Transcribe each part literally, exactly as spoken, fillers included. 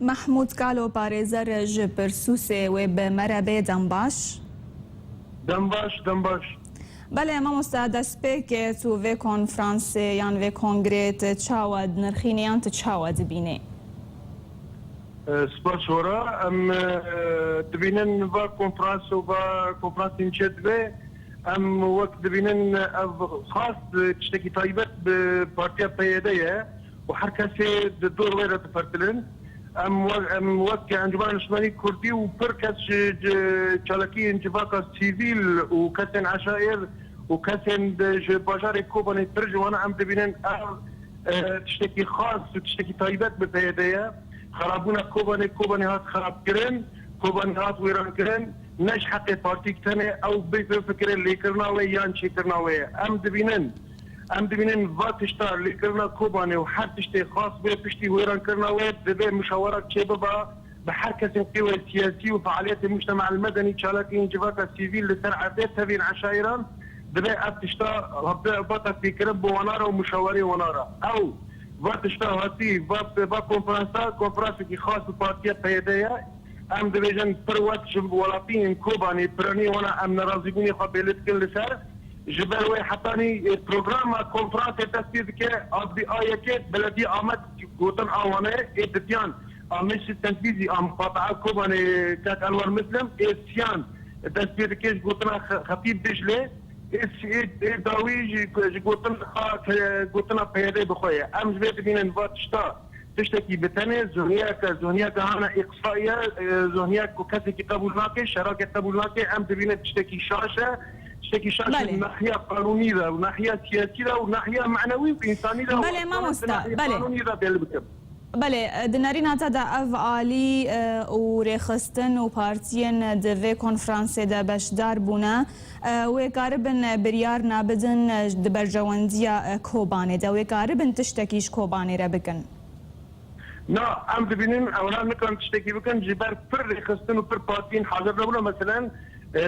Mehmûd Kalo parêzer ji Pirsûsê wê bi me re bê. Dem baş. Dem baş, dem baş. Belê, mamosta, destpêkê tu vê konferansê yan vê kongrê tu çawa dinirxînî yan tu çawa dibînî? E, spas xwe re. Em, e, dibînin va konferans û va konferansên çê dibe. Em wek dibînin ev xas tiştekî taybet bi partiya P Y D ye û her kesê di dor wê re dipertilin. Em we-, em wek Encûmena Niştimanî Kurdî û pir kes ji, ji çalakiyên civaka sivîl û kesên eşair û kesên di, ji bajarê Kobanê pir ji wana em dibînin ev, e, tiştekî xas û tiştekî taybet bi P Y D ye. Xerabûna Kobanê, Kobanê hat xerabkirin, Kobanê hat wêrankirin, ne ji heqê partîk tenê ew bê bifikire lêkirina wê yan çêkirina wê ye. Em dibînin, em dibînin va tişta lêkirina Kobanê û her tiştê xas bê piştî wêrankirina wê divê muşawara çêbiba bi her kesên qîwê siyasî û fealiyetê mujtema el medenî, çalakiyên civaka sivîl li ser erdê tevîn eşairan. Divê ev tişta bata têkirin bo wana re û muşawerê wana re. Ew va tişta hatî, va, va konferansa, konferansekî xas bi partiya P Y D ye. Em dibêjin pir wek ji welatiyên Kobanê piranî wana em nerazîbûnê xwe bêle dikin li ser. Ji ber wê hetanî, e, programa konferansê dest pê dike, a bi a yekê belediyê Amed gotin a wane ê didiyan a Meclis Tenfîzî a Muqataa Kobanê kak Enwer Muslim ê siyan dest pê dike ji gotina Xe-, Xetîb Diclê. Ê, ê, ê dawî ji, ji gotin a, ke-, gotina P Y D bi xwe ye. Em ji vê dibînin va tişta tiştekî bi tenê, zihniyeke, zihniyeke hana îqsayî ye, e, zihniyek ku kesekî qebûl nake, şerake qebûl nake, em dibînin tiştekî şaş e, tiştekî şaş e Belê. Nahiya qanûnî de û nahiya siyasî de û nahiya menewî û însanî de û Belê, ez dikarim di mamosta, nahiya belê. Qanûnî de bêli bikim. Belê, di nerîna te de ev alî, e, û rêxistin û partiyên di vê konferansê de beşdar bûne, e, wê karibin biryar nabidin, e, di berjewendiya, e, Kobanê de, wê karibin tiştekî ji Kobanê re bikin? Na, em dibînin, ewna nikan tiştekî bikin, ji ber pir rêxistin û pir partiyên hazir nebûne. Meselen, e,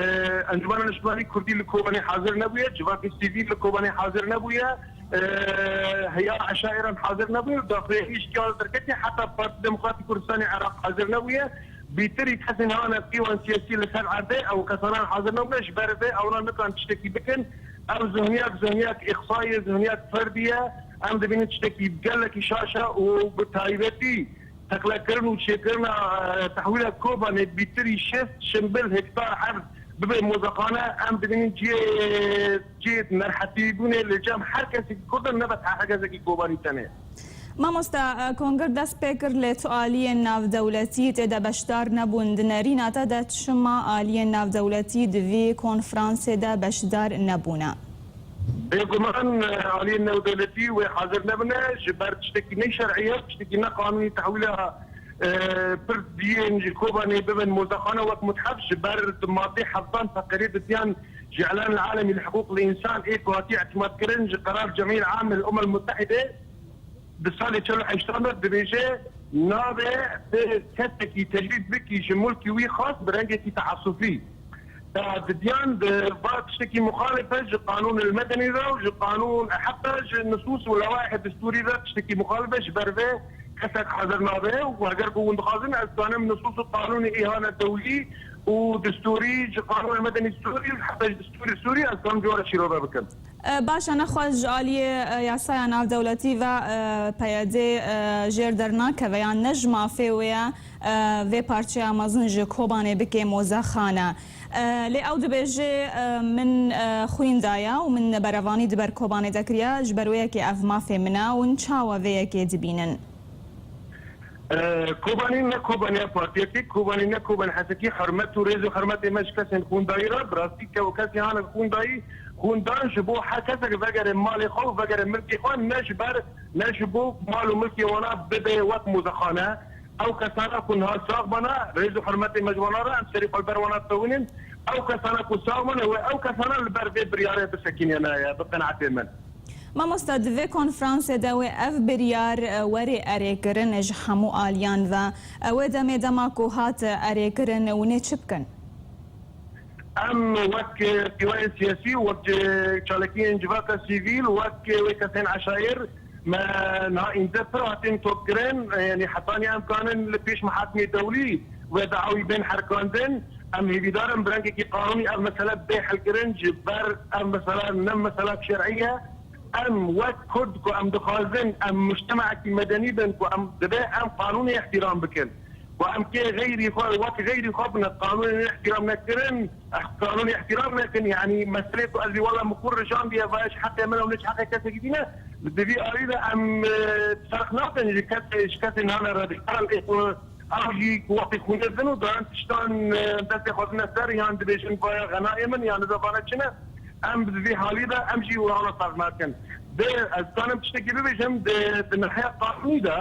Encûmena Niştimanî Kurdî li Kobanê hazir nebûye, civakê sivîl li Kobanê hazir nebûye, e, heya eşairan hazir nebûye, daxuyanî ji kî derketiye, heta Partî Demokratîk Kurdistanê Iraq hazir nebûye. Bîtirî kesên hane qîwan siyasî li ser erdê, ew kesanan hazir nebûne, ji ber vê ewna nikan tiştekî bikin. Ew zihniyek, zihniyek îqsayê, zihniyek ferdî ye. Em dibînin tiştekî gelekî şaş e û bi taybetî teqlekirin û çêkirina, e, tehwîla Kobanê bîtirî şêst şimbil hektar erd bibe mozexane, em dibînin cihê, cihê nerhetîbûnê li cem her kesekî Kurd e, ne bes her kesekî Kobanî tenê. Mamosta, e, kongir dest pê kir, lê tu aliyên navdewletî tê de beşdar nebûn. Di nerîna te de çima aliyên navdewletî di vî konferansê de beşdar nebûne? Bêguman, e, aliyên navdewletî wê hazir nebine, ji ber tiştekî ne şer'î ye, tiştekî ne qanûnî, tehwîla, e, pir diyên ji Kobanê bibin mozexane wek muthef, ji ber di madê heftan feqirê didiyan ji Îlan el Alemî li Hiqûq el Însan ê ku hatiye îtimadkirin ji qerar Cemîyel Am el Umem Mutehîde, di salê çel û heştan de dibêje, nabe tu kesekî tecrîd bikî ji mulkî wî xas bi rengekî teasufî. Te didiyan di va tiştekî muxalif e ji qanûn el medenî re û ji qanûn, heta ji nisûs û lewaihê destûrî re tiştekî muxalif e, ji ber vê kesek hazir nabe û heger ku hûn dixwazin, ez dikanim nisûs û qanûnê îhane dewlî û destûrî ji qanûn el medenî Sûrî, heta ji destûrê Sûrî ez dikanim cewara şîrove bikim. E, baş e, nexwe ji aliyê, e, yasaya navdewletî ve, e, P Y D, e, jêr dernakeve, yan ne ji mafê wê ye, e, vê parçeya mezin ji Kobanê bike mozexane. E, lê ew dibêje, e, min, e, xwîn daye û min berevanî di ber Kobanê de kiriye, ji ber wê yekê ev mafê min e, hûn çawa vê yekê dibînin? E, Kobanî ne Kobaniya partiyekê, Kobanî ne Kobanî hesekî, hurmet û rêz û hurmetê me ji kesên xwîndayî re, bi rastî ke û kesê hane xwîndayî, xwîndan ji bo her kesek vegere malê xwe û vegere milkê xwe, ne ji ber, ne ji bo mal û milkê wana bibe wek mozexane. Ew kesana ku niha sax bana, rêz û hurmetê me ji wana re, em serî xwe li ber wana dixewînin. Ew kesana ku sax bane, wê ew kesana li ber vê biryarê bisekînîne ye, bi qenaetê min. Mamosta, di vê konferansê de wê ev biryar, e, were erêkirin ji hemû aliyan ve. E, wê demê dema ku hat erêkirin, hûn ê çi bikin? Em wek, e, qîwayên siyasî, wek, e, çalakiyên civaka sivîl, wek, e, wê kesên eşayir, Me niha îmze pir hatin topkirin, yanî hetanî em kanin li pêş mehakimê dewlî wê dawî bên herikandin. Em hêvîdar in bi rengekî qanûnî ev mesele bê helkirin, ji ber ev mesela ne meselek şer'î ye. Em wek Kurd ku em dixwazin em mujtemekî medenî bin, ku em dibe em qanûnê îhtîram bikin. Ku em kê xeyrî xwe, wek xeyrî xwe bine, qanûnê îhtîram nekirin, eh, qanûnê îhtîram nekin, yanî meselê ku ez ê wela min xwe rijandiye, va ji heqê min ew ne ji heqê kesekî dî ne, di vî alî de em, eh, ferq nakin ji kesê, ji kesê nane radîkal, ê ku ew jî ku wextê xwînê bin û darin tiştan, eh, destê xwe dine ser, yan dibêjin vaya xenayê min, yan nizam vana çi ne, em di vî halî de em jî wana ferq nakin. Di, ez kanim tiştekî bibêjim, di, di nahiya qanûnî de,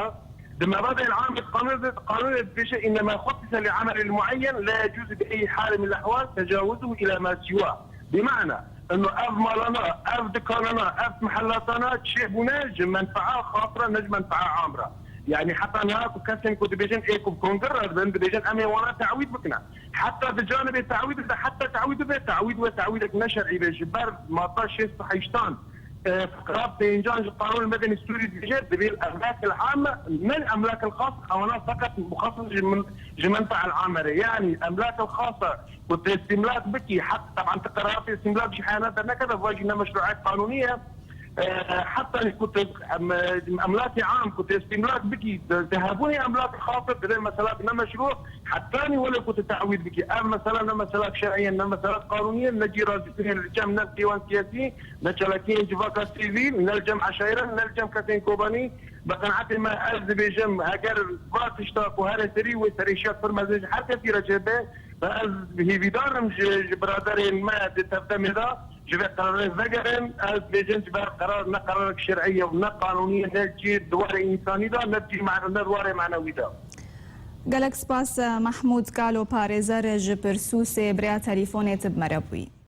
Di mebadê amê qanûn de, qanûnê dibêje, "Înnema xussise li emelin muayyen, la yecûzu bi eyyi hal min l-ehwal tecavuzuhu ila ma siwa." Bi mana, ino ev malana, ev dikanana, ev mehelatana çêbûne ji menfea xas re, ne ji menfea am re. Yanî heta niha ku kesên ku dibêjin ê ku bi kongir re dibin, dibêjin em ê wana te'wîd bikine. Heta di canibê te'wîd de, heta te'wîd bibe, te'wîd we te'wîdek ne şer'î be ji ber madda şêst û heştan. E, Fekra pêncan ji Qanûn Medenî Sûrî dibêje, divê emlakil am, ne emlakil xas, ewana feqet muxasis ji min, ji menfe'el ame re. Yanî emlakil xasa ku te îstîmlak bikî, heta teban ti qerara te îstîmlak ji heyana dernekete, va jî ne meşru'et qanûnî ye. E, heta ku te, em, emlakê am ku te îstîmlak bikî, te, te hebûnê emlakil xasa, divê mesela ne meşru, hetanî wele ku te te'wîd bikî. Ev mesela ne meselak şer'î ye, ne meselak qanûnî ye, ne cî razîkirî li cem ne dîwan siyasî, ne çalakiyên civaka sivîl, ne li cem eşayiran, ne li cem kesên Kobanî. Bi qenaetê me ez dibêjim, heger va tişta ku here serî wê serêşiya pir mezin ji her kesî re çêbe, ve ez hêvîdar im ji, ji biraderên me di tevdemê de ji vê qerarê vegerin. Ez dibêjim ji ber qerar ne qerarek şer'î ye û ne qanûnî ye, ne cî di warê însanî de, ne cî mane-, ne di warê manewî de. Gelek spas, Mehmûd Kalo parêzer ji Pirsûsê bi rêya telîfonê tu bi me re bûyî.